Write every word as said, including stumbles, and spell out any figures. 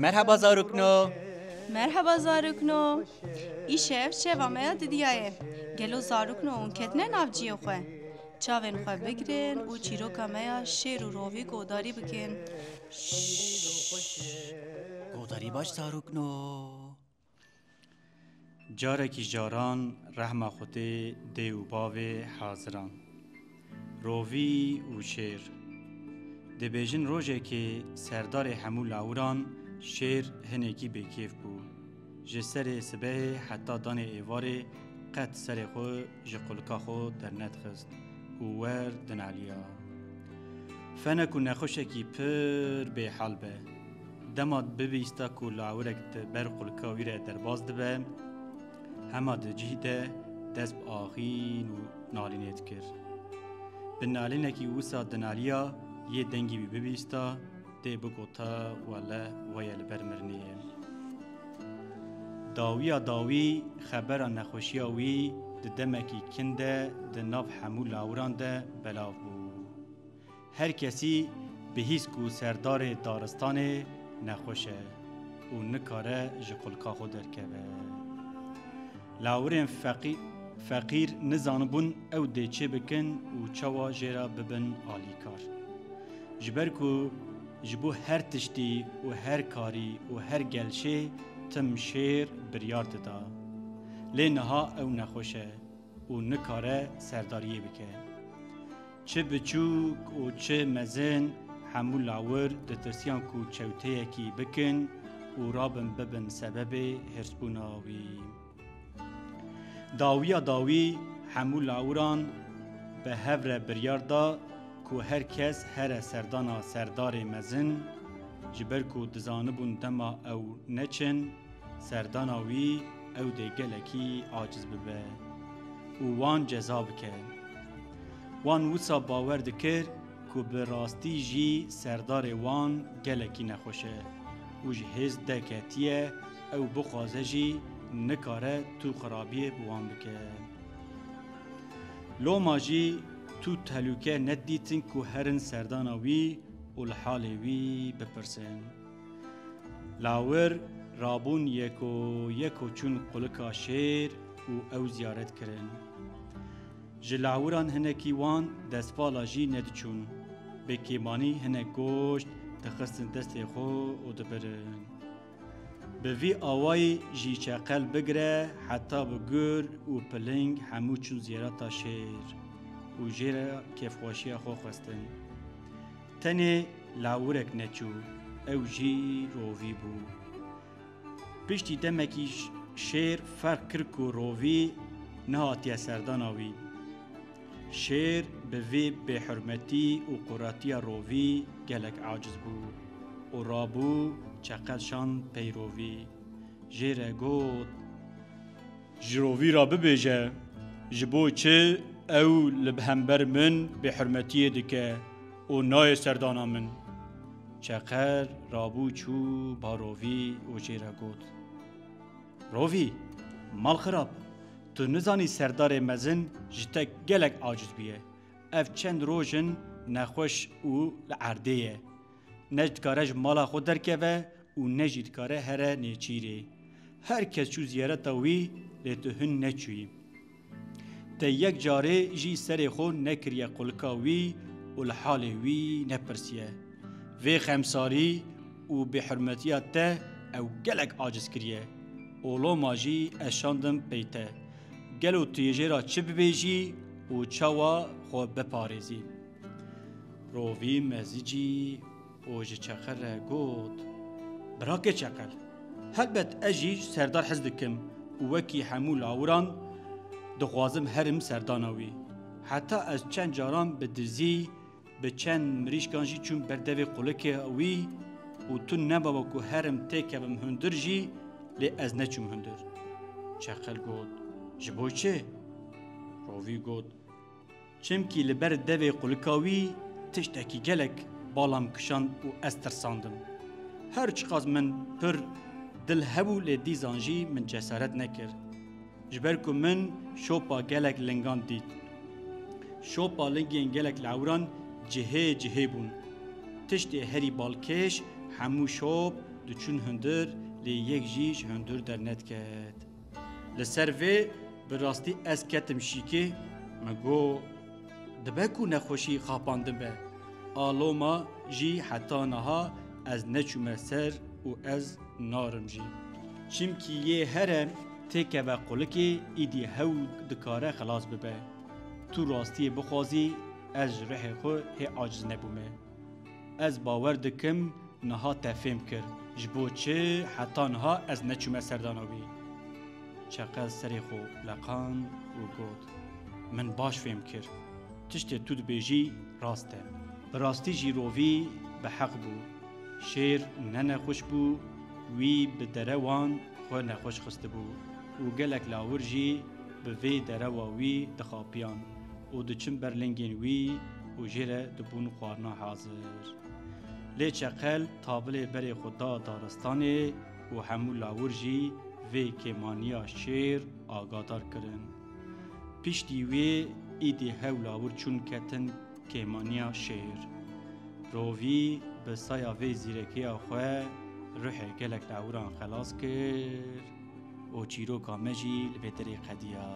Merheba zarokno. Merheba zarokno. Îşev şeva me ya didiyayê. Gelo zarokno hûn ketine nav ciyê xwe? Çavên xwe bigirin û çîroka me ya şêr û rovî godarî bikin. Godarî baş zarokno. Carekî caran rehma Xwedê dê û bavê haziran. Rovî û şêr. Dibêjin rojekê serdarê hemû lawiran şêr hinekî bêkêf bû. Ji serê sibehê heta danê êvarê qet serê xwe ji qulika xwe dernedixist û wer dinaliya. Fene ku nexweşekî pir bêhal be. Dema bibîsta ku lawirek di ber qulika wî re derbas dibe, hema di cih de dest bi axîn û nalînê dikir. Bi nalînekî wisa dinaliya yê dengî wî bibîsta, dê bigota, wele weye li ber mirinê ye. Dawiya dawî xebera nexweşiya wî di demekî kin de di nav hemû lawiran de belav bû. Her kesî bihîst ku serdarê daristanê nexweş e û nikare ji qulika xwe derkeve. Lawirên feqî- feqîr nizanibûn ew dê çi bikin û çawa jê re bibin alîkar. Ji ber ku ji bo her tiştî û her karî û her gelşê tim şêr biryar dida. Lê niha ew nexweş e û nikare serdariyê bike. Çi biçûk û çi mezin, hemû lawir ditirsiyan ku çewteyekî bikin û rabin bibin sebebê hêrsbûna wî. Dawiya dawî hemû lawiran bi hev re biryar da ku her kes here serdana serdarê mezin, ji ber ku dizanibûn dema ew neçin, serdana wî ew dê gelekî aciz bibe û wan ceza bike. Wan wisa bawer dikir ku bi rastî jî serdarê wan gelekî nexweş e û ji hêz derketiye, ew bixwaze jî nikare tu xirabiyê bi wan bike. Loma jî tu tehlûke nedîtin ku herin serdana wî û li halê wî bipirsin. Lawir rabûn yeko yeko çûn qulika şêr û ew ziyaret kirin. Ji lawiran hinekî wan destvala jî nediçûn. Bi kêmanî hinek goşt dixistin destê xwe û dibirin. Bi vî awayî jî çeqel bigire heta bi gur û piling hemû çûn ziyareta şêr û jê re kêfxweşiya xwe xwestin. Tenê lawirek neçû, ew jî rovî bû. Piştî demekî ş- şêr ferq kir ku rovî nehatiye serdana wî. Şêr bi vê bêhurmetî û quretiya rovî gelek aciz bû û rabû çeqel şand pey rovî. Jê re got, Ji rovî re bibêje, ji bo çi ew li hember min bêhurmetiyê dike û nayê serdana min? Çeqel rabû çû ba rovî û jê re got, Rovî, mal xirab, tu nizanî serdarê mezin ji te gelek aciz bûye. Ev çend roj in nexweş û li erdê ye. Ne dikare ji mala xwe derkeve û ne jî dikare here nêçîrê. Her kes çû ziyareta wî, lê tu hin neçûyî. Te yek carê jî serê xwe nekiriye qulika wî û li halê wî nepirsiye. Vê xemsarî û bêhurmetiya te ew gelek aciz kiriye û loma jî ez şandim pey te. Gelo tu yê jê re çi bibêjî û çawa xwe biparêzî? Rovî mezicî û ji çeqel re got, Birakê çeqel, helbet ez jî ji serdar hez dikim û wekî hemû lawiran dixwazim herim serdana wî. Heta ez çend caran bi dizî, bi çend mirîşkan jî çûm ber devê qulikê wî û tu nema ku herim têkevim hundir jî, lê ez neçûm hundir. Çeqel got, Ji bo çi? Rovî got, Çimkî li ber devê qulika wî tiştekî gelek bala min kişand û ez tirsandim. Her çiqas min pir dil hebû, lê dîzan jî min cesaret nekir. Ji ber ku min şopa gelek lingan dît. Şopa lingên gelek lewran cihê cihê bûn. Tiştê herî balkêş hemû şop diçûn hundir, lê yek jî ji hundir dernediket. Li ser vê bi rastî ez ketim şîkê, min got, dibe ku nexweşî xapandin be. A loma jî heta niha ez neçûme ser û ez narim jî. Çimkî yê here têkeve qulikê, îdî hew dikare xilas bibe. Tu rastiyê bixwazî, ez ji rihê xwe hê aciz nebûme. Ez bawer dikim niha te fêm kir, ji bo çi heta niha ez neçûme serdana wî. Çeqel serê xwe leqand û got, min baş fêm kir. Tiştê tu dibêjî rast e. Bi rastî jî Rovî bi heq bû. Şêr ne nexweş bû, wî bi derewan xwe nexweş xistibû û gelek lawir jî bi vê derewa wî dixapiyan û diçin ber lingên wî û jê re dibûn xwarina hazir. Lê çeqel tabilê berê xwe da daristanê û hemû lawir jî vê kêmaniya şêr agadar kirin. Piştî wê îdî hew lawir çûn ketin kêmaniya şêr. Rovî bi saya vê zîrekiya xwe ruhê gelek lawiran xelas kir û çîroka me jî li vê derê qediya.